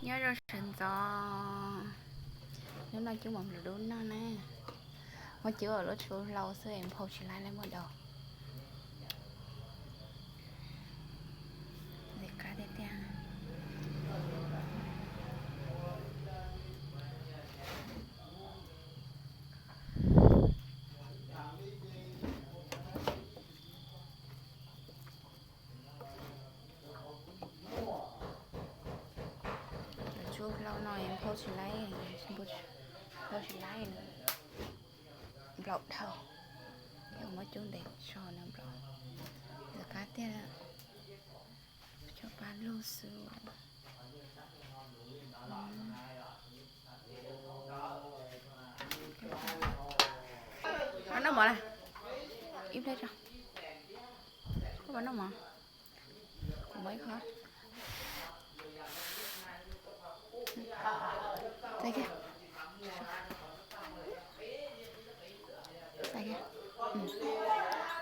Nyob zoo sawv ntxov, hnub no cub mov nplua dub noj na. Muab cub lub tshuaj hlau xwb, nphau tsis laib li muaj daus. Ntxim qab tiag tiag. Cov tshuaj hlau no nphau tsis laib, nphau tsis laib, nplaum dhau. Yog muab cub ntev tso nws nplaum. Ntxim qab tiag, cov paj lug xwb. Noj mov na, ib pliag tso. Koj puas noj mov? Kuv muab ib qho.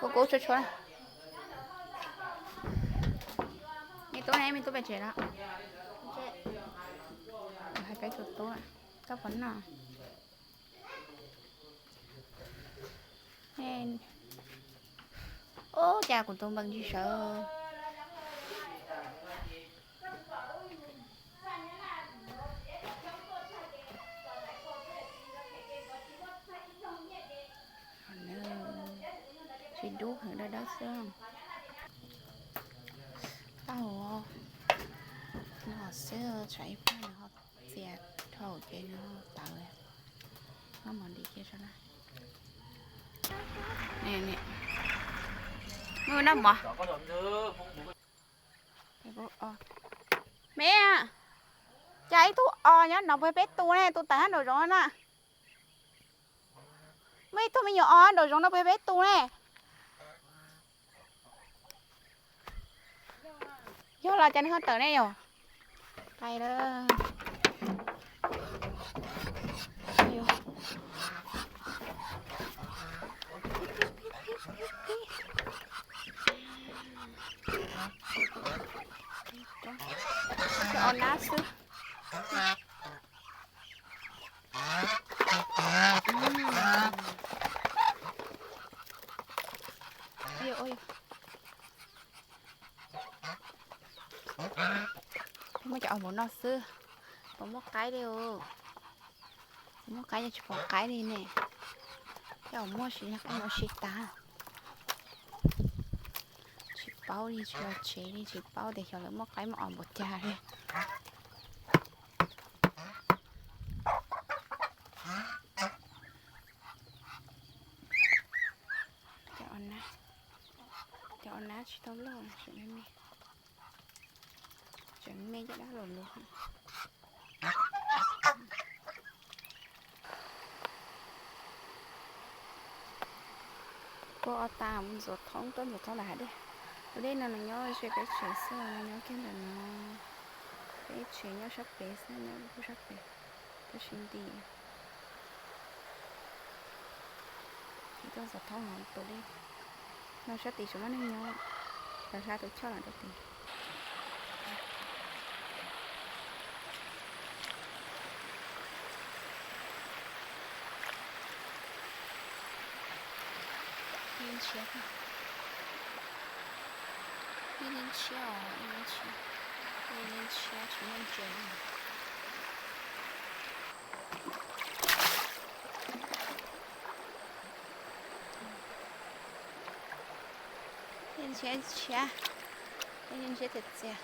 Kuv kuv tshuav tshuav. Me tub ne, me tub pem tsev los? Hais peb tus tub, koj puas noj? Ub, cas kuv tus npees tsis sawv. Tsis dub heev, dawb dawb xwb. Tau, nws hom xwb, tsam ib pliag nws ho txias dhau ces nws ho tawv. Muab mov ntim kiag tso na. Muab noj mov. Me, cas ib tug os nyob no puag peb tu ne, tus tawm hab nraum zoov na. Muaj ib tug me nyuam os nraum zoov no puag peb tu ne. Yog los cas nws ho tawm ne yom? Qais lawm. Os nab xwb. Muab cov os npaum no xwb, puas muaj qaib li os? Tsis muaj qaib, yog tsis pom qaib li ne. Tej zaum muaj, sim nyog qaib mus si tag. Tsis paub li, tsis los tsev li, tsis paub tias xyov lawv muaj qaib muaj os npaum cas li. Cov os nab tsis tau loj, tseem me, tseem me caj dab los lus. Tuaj ob tag mus ntxuav thoob, tuaj ntxuav thoob ntawm hav dej. Tus dej no nws nyob ze peb tsev xwb, nws nyob kiag ntawm no. Peb tsev nyob sab pem xwb, nyob pem sab pem, tab sis nti. Ces tuaj ntxuav thoob hauv tus dej no, sab tim tseem muaj neeg nyob, lawv hla tus choj los rau tid. Ib ntshiab, ib ntshiab os, ib ntshiab, ib ntshiab tsis muaj ntses. Ib ntshiab, ib ntshiab txias txias.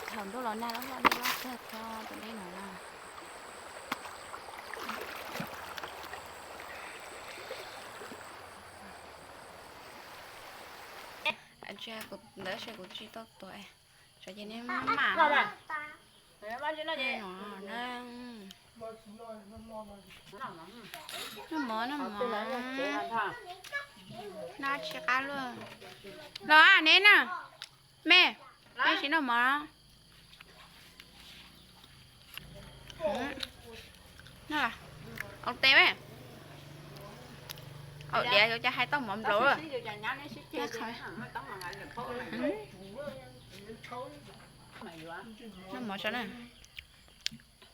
Thaum ntuj los nag loj loj, dej loj kawg thiab tus dej no na. Ntsia kuv ntawd seb kuv tsis tau tuav, tsam ces nej maj mam no na. Noj mov, noj mov, noj tsis qab luaj. Los neb na, me, nej tsis noj mov. Ua tes me. Haus diav yuav cia hais tau mov nplaum. Noj mov tso na.